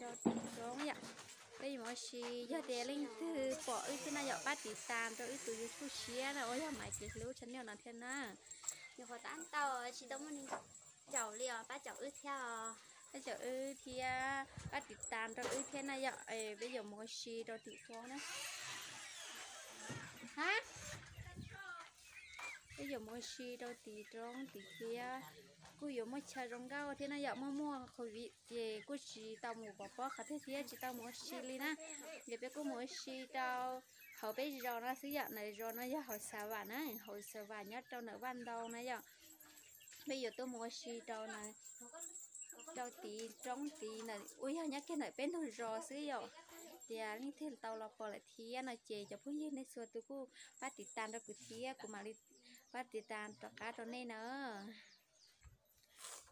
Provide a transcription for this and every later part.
Rau tim roob yom. Peb yuav mus ua si, yog tias leej twg pom wb thiab no yom, pab tiv tas rau wb tus YouTube tshiab no uas yog Maiv Kev Hlub channel no thiab na. Nyuam qhuav tab ntau tsis tau muaj neeg caum li os, pab caum wb thiab os. Pab caum wb thiab, pab tiv tas rau wb thiab na yom. Peb yuav mus ua si rau tim roob na. Ha, peb yuav mus ua si rau tim roob tid thiab. Kuj yuav muaj chaw zoo nkauj thiab no yom, muaj muaj covid ces kuj tsis tau mus pov pob qhov twg thiab tsis tau mus ua si li na. Ces peb kuj mus ua si rau hauv peb zos no xwb yom, ntawm zos no yog hauv Xav Vam na, hauv Xav Vam nyob rau ntawm Vaj Ntau na yom. Peb yuav tuaj mus ua si rau na, rau tid roob tid ntawm uas yog nyob kiag ntawm peb ntug zos xwb yom. Tias leej twg tau los pom lawm thiab no ces cov phooj ywg nej txhua tus kuj pab tiv tas rau kuv thiab kuv mam li pab tiv tas rov qab rau nej na.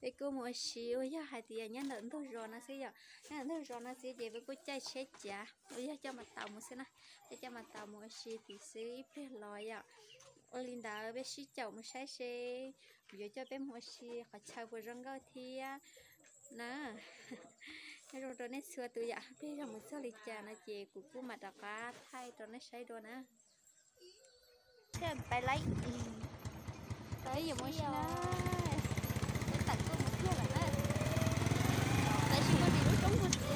Peb kuj mus ua si uas yog hais tias nyob ntawm ntug zos no xwb yom, nyob ntawm ntug zos no xwb ces peb kuj caij tsheb cav uas yog coj mas taus mus xwb na, caij coj mas taus mus ua si tid xwb ib pliag los yom. Ua li ntawd peb sib caum mus saib seb kuv yuav coj peb mus ua si qhov chaw puas zoo nkauj thiab na. Nyob zoo rau nej txhua tus yom, peb yog mus txog li cas no ces kuv kuj mam rov qab thaij rau nej saib dua na. Peb yuav mus si na, peb tawm tuaj mus kiag lawm na. Tab sis muaj tim lub roob puag tid,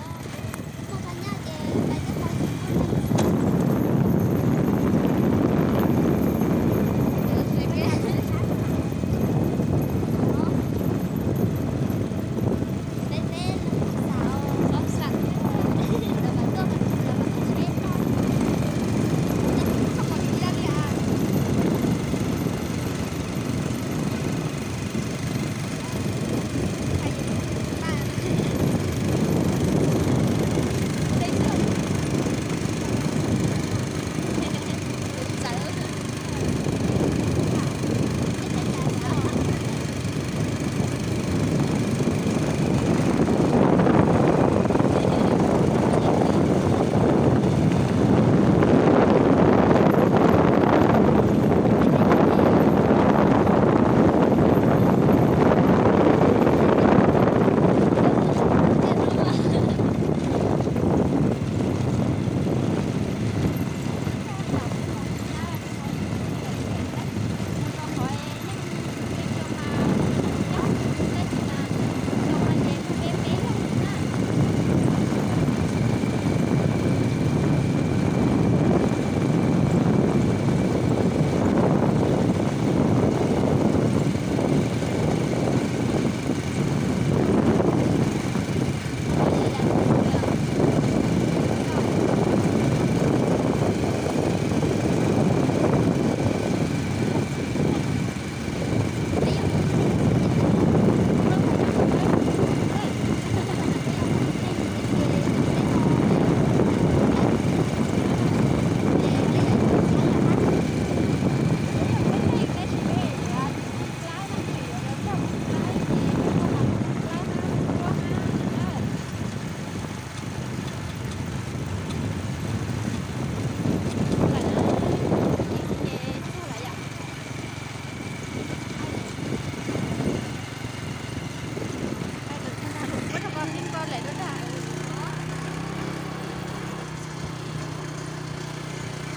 muaj qhov nyob ces peb twb tau mus.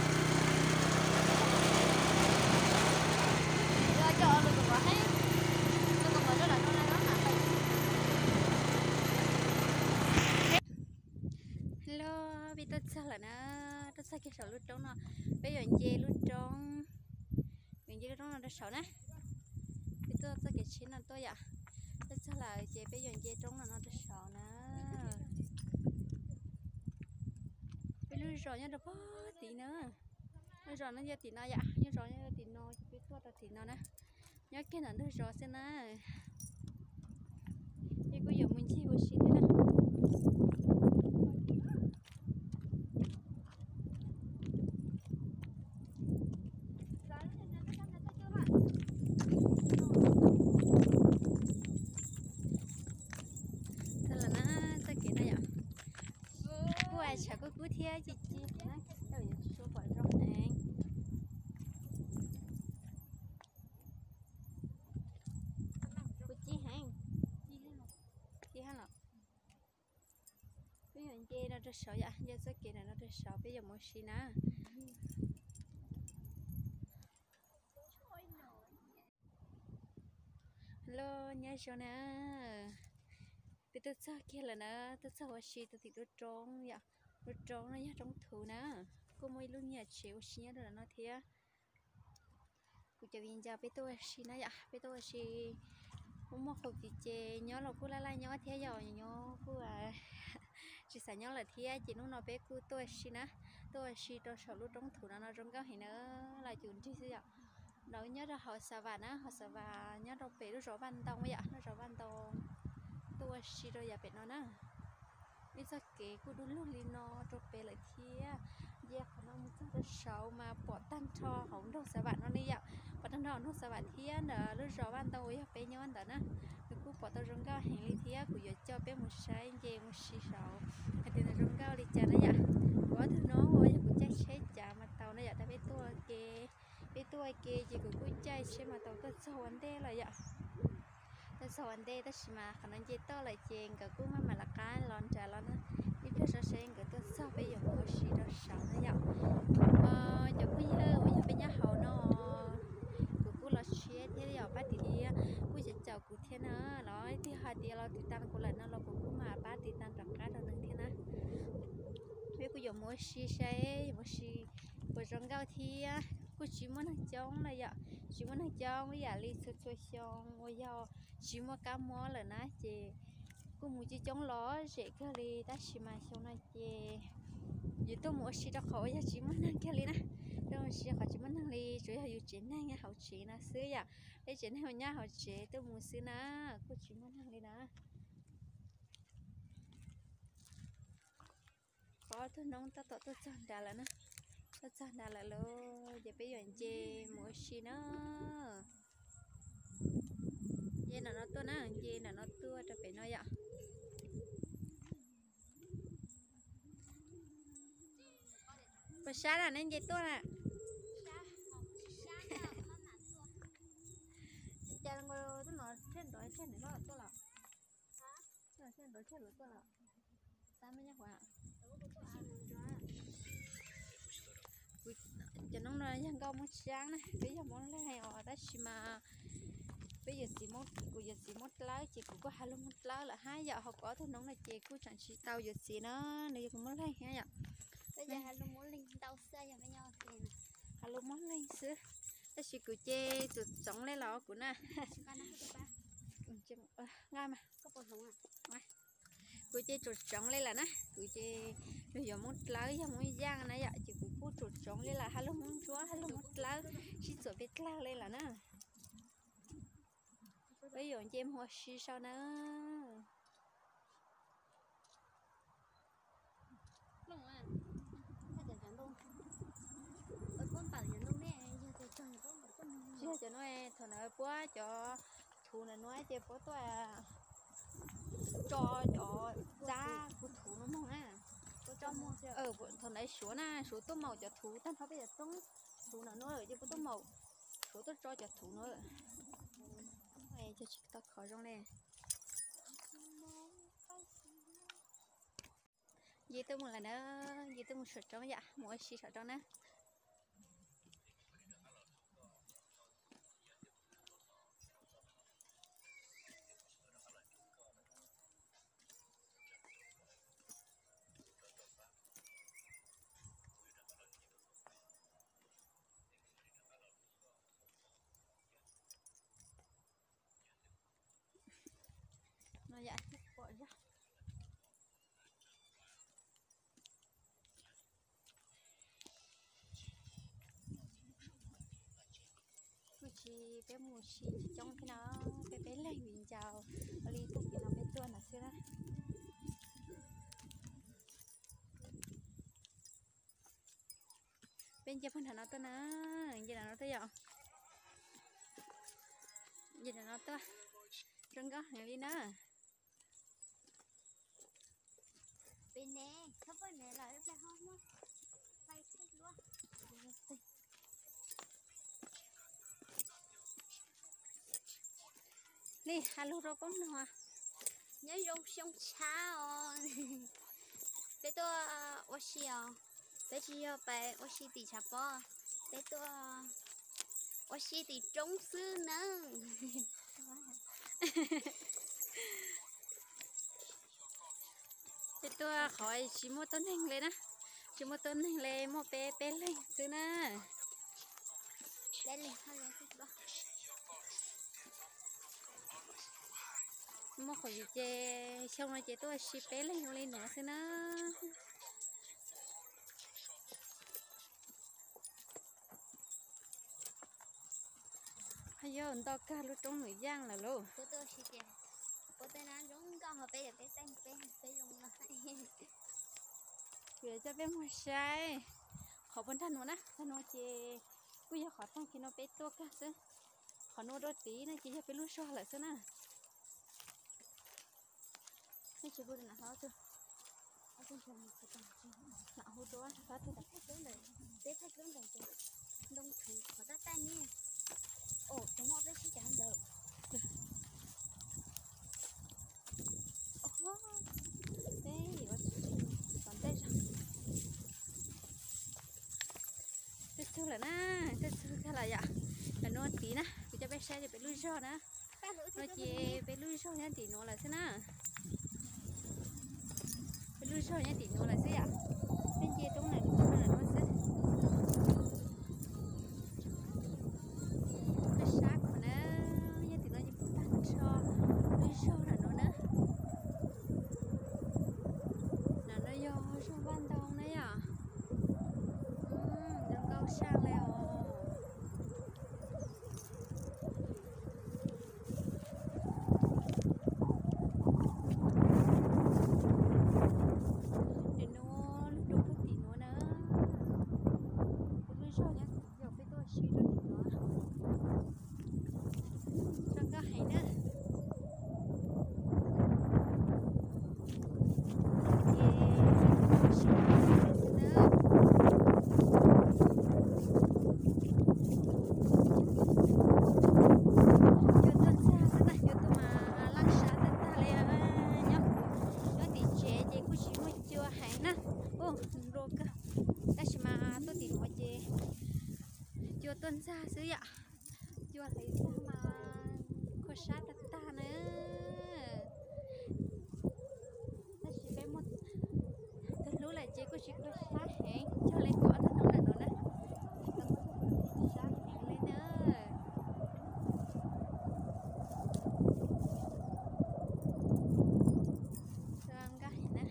Hello, peb tuaj txog lawm na, tuaj txog kiag saum lub roob no, peb yuav nce lub roob, yuav nce lub roob no rau saud na. Peb tuaj txoj kev tsheb no tuaj yom, tuaj txog lawm ces peb yuav nce roob no no rau saud na. Peb lub zos nyob rau pog tid na, lub zos no yog tim no yom, lub zos nyob rau tim no ces peb tuaj rau tim no na. Nyob kiag ntawm ntug zos xwb na. Peb kuj yuav mus ncig ua si thiab na. Txog lawm na, txoj kev no yom. Kuj tshav kub kub thiab ci ci na, yuav tsis tshua pom zoo heev. Kuv ci heev. Ci heev los. Nce no rau saud yom, nce txoj kev ntawm no rau saud peb yuav mus ua si na. Hello, nyob zoo na. Peb tuaj txog kiag lawm na, tuaj txog ua si rau tim lub roob yom. Lub roob no yog roob thuv na, kuj muaj ib lub me nyuam tsev ua si nyob rau ntawm no thiab. Kuv cov viv ncaus peb tuaj ua si na yom, peb tuaj ua si, muaj muaj hauv tid ces nyob los kuj laj laj nyob thiab yom, nyob kuj tsis xav nyob lawm thiab ces hnub no peb kuj tuaj ua si na, tuaj ua si rau saum lub roob thuv no no zoo nkauj heev na, los cuv nrig xwb yom. No nyob rau hauv Xav Vam na, hauv Xav Vam nyob rau pem lub zos Vaj Ntoo yom, lub zos Vaj Ntoo, tuaj ua si rau yav pem no na. Ib txoj kev kuj du lug li no rau pem lawm thiab. Nce qhov no mus txog rau saud mas pom tag nrho hauv nroog Xav Vam no li yom, pom tag nrho hauv nroog Xav Vam thiab ntawm lub zos Vaj Ntoo uas yog peb nyob ntawd na. Nws kuj pom tau zoo nkauj heev li thiab kuv yuav coj peb mus saib nce mus si saud hais tias nws zoo nkauj li cas na yom. Kuv ob tug noob uas yog kuv caij tsheb cav mas tau na yom, tab peb tuaj ua ke, peb tuaj ua ke ces kuv kuj caij tsheb mas tau tuaj txog ua ntej lawm yom. Tuaj txog ua ntej tab sis mas qhov no nce toj lawm ces nkawd kuj maj mam lawv qab los nram los na. Ib pliag so seb nkawd tuaj txog peb yuav mus ua si rau saud na yom. Cov phooj ywg uas yog peb nyob hauv no, kuv kuj los tshiab thiab yom, pab tiv kuj caum caum kuv thiab na. Los ib tug hais tias los tiv tas kuv lawm no los kuv kuj mam pab tiv tas rov qab rau nws thiab na. Peb kuj yuav mus ua si saib, yuav mus ua si puas zoo nkauj thiab. Kuj tsis muaj neeg coob na yom, tsis muaj neeg coob ib yam li txhua txhua xyoo uas yog tsis muaj kab mob lawm na ces kuj mus coob coob lom zem kawg li, tab sis mas xyoo no ces yus tuaj mus ua si rau qhov uas yog tsis muaj neeg kiag li na. Tuaj mus si qhov tsis muaj neeg li, tsuas yog yus tsev neeg nyob hauv tsev no xwb yom. Peb tsev neeg uas nyob hauv tsev tuaj mus xwb na, kuj tsis muaj neeg li na. Ob tug noob tab tom tuaj txog nrad lawm na, tuaj txog nrad lawm lauj, ces peb yuav nce mus ua si na. Nce nram no tuaj na, nce nram no tuaj rau pem no yom. Puas sab na, nej nce tuaj na? Cas tuaj no thiaj nrov thiaj nrov tuaj lawm. Cov noob no yog nkauj Moob Tsab na, peb yog Moob Leeg os, tab sis mas peb yuav txiv, kuv yuav txiv Moob Dlawb ces kuv kuj has lus Moob Dlawb lawm hab yom, ho kuv ob tug noob no ces kuj tseem tsis tau yuav txiv na, nws yog kuv Moob Leeg thiab yom. Has lus Moob Leeg xwb, tab sis kuv ces tsuas tsoov le los kuv na. Kuv ces tsuas tsoov le lawm na, kuv ces yog yuav Moob Dlawb yog Moob Yaj na yom, ces kuv kuj tsuas tsoov le lawm, has lus Moob Ntsuab has lus Moob Dlawb sib txuam pes dlawg le lawm na. Peb yuav nce mus ua si sau na. Yog cov no thaum ntawd puab cov thuv ntawm nuav ces puab tuaj tso cov txab kuv thuv no moog na. Thaum ntawd Suav na, Suav tuaj maum cov thuv tag nrho peb cov roob thuv ntawm nuav ces puab tuaj maum, Suav tuaj tso cov thuv nuav. Tsis tau khov zoo le. Nce tuaj mus lawm na, nce tuaj mus saum roob yom, mus ua si saum roob na. No yom, pom zog. Kuj tsis, peb mus tsis coob thiab no, peb peb leeg viv ncaus ua li tag kis no peb tuaj no xwb na. Peb nce puag nram no tuaj na, nce nram no tuaj yom. Nce nram no tuaj, zoo nkauj heev li na. Li has lug rau koob noog, nyob zoo xyoo tshab os. tuaj ua si os. Peb tsis yog pais ua si tim tshav pob, peb tuaj ua si tim roob xwb nawb. Peb tuaj qhov tsis muaj tuab neeg li na, tsis muaj tuab neeg li, muaj peb peb leeg xwb na. Muaj qhov yus ces xyoo no ces tuaj ua si peb leeg zoo li nuav xwb na. Yog nto kag lub roob Nws Yaaj lawm lauj. Kuv coj peb mus saib qhov puag nrag nuav na, nrag nuav ces kuj yog qhov tag kis no peb tuaj kag xwb. Qhov nuav rau tid no ces yog peb lub zog lawm xwb na. Peb yuav tom ntej zog. Tuaj txug lawm na, tuaj txug kag lawm yom. Lawm nuav tid na, kuv coj peb saib peb lub zog na. No ces peb lub zog nyob tim nuav lawm xwb na. Peb lub zog nyob tim nuav lawm xwb yom. Peb nce roob ntawm nuav xwb. Peb sab kuv na, nyob tim no ces puv tag nrho lub zog ntawm nuav na. Ntawm no yog zog Vaj Ntoo na yom. Zoo nkauj saj li os. Nim nuav lub roob puag tim nuav na, peb lub zog nyob tim yog peb tuaj ua si rau tim nuav. Zoo nkauj heev na. Cua tuaj ntxag xwb na, cua tuaj mas laj sab tag tag li. Nyob, nyob tim tsev ces kuj tsis muaj cua heev na. Ub, nplua kawg. Tab sis mas tuaj tim nuav ces cua tuaj ntxag xwb yom. Cua hliv tag mas khuv sab tag tag na. Tab sis peb muaj tus hlub lawm ces kuj tsis khuv sab heev, cog li kuv ob tug hlub ntawm nuav na. Sab heev li na. Zoo nkauj heev na.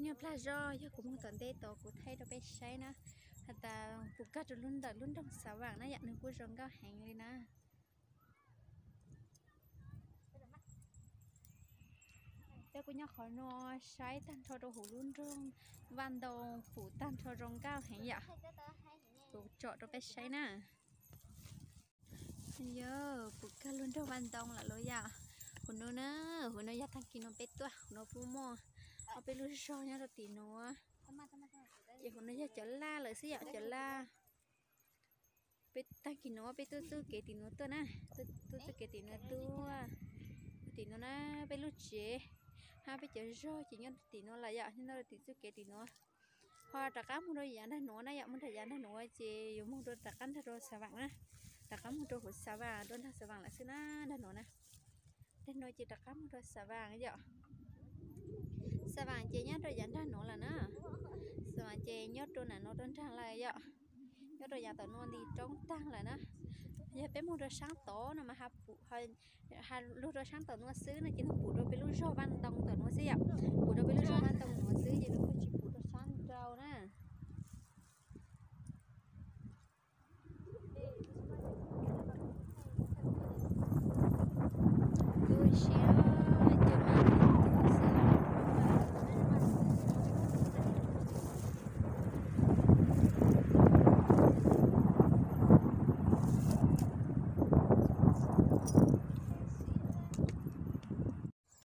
Nyuag plag zog yog kuv moog tom ntej tod kuv thaij rau peb saib na, has tas puv kag rau lub ntawm lub nroog Xav Vaam na yom, nws kuj zoo nkauj heev li na. Peb kuj nyob qhov no saib tag nrho rau huv lub nroog Vaj Ntoo, puv tag nrho zoo nkauj heev yom. Kuv tsom rau peb saib na. Yog puv kag lub nroog Vaj Ntoo lawm lauj yom. Huv nuav na, huv nuav yog tag kis no peb tuaj, huv nuav puab muaj ob peb lub zog nyob rau tim nuav. Ces huv nuav yog cov laj lawm xwb yom, cov laj. Peb tag kis nuav peb tuaj txuj kev tim nuav tuaj na, tuaj txuj kev tim nuav tuaj. Tim nuav na, peb lub tsev hab peb cov zog ces nyob tim nuav lawm yom, nyob rau tim txuj kev tim nuav. Ho rov qab moog rau yav nrag nuav na yom, moog rau yav nrag nuav ces yuav moog rau rov qab nrag rau Xav Vaam na, rov qab moog rau huv Xav Vaam, rau nrag Xav Vaam lawm xwb na, nrag nuav na. Nrag nuav ces rov qab moog rau Xav Vaam yom. Xav Vaam ces nyob rau yav nrag nuav lawm na. Xav Vaam ces nyob rau nram nuav rau nrag lawm yom. Nyob rau yav tom nuav nti roob taag lawm na. Yog peb moog rau saab tod no mas ha pum, ha lug rau saab tom nuav xwb no ces nws pum rau peb lub zog Vaj Ntoo tom nuav xwb yom. Pum rau peb lub zog Vaj Ntoo nuav xwb ces nws kuj tsis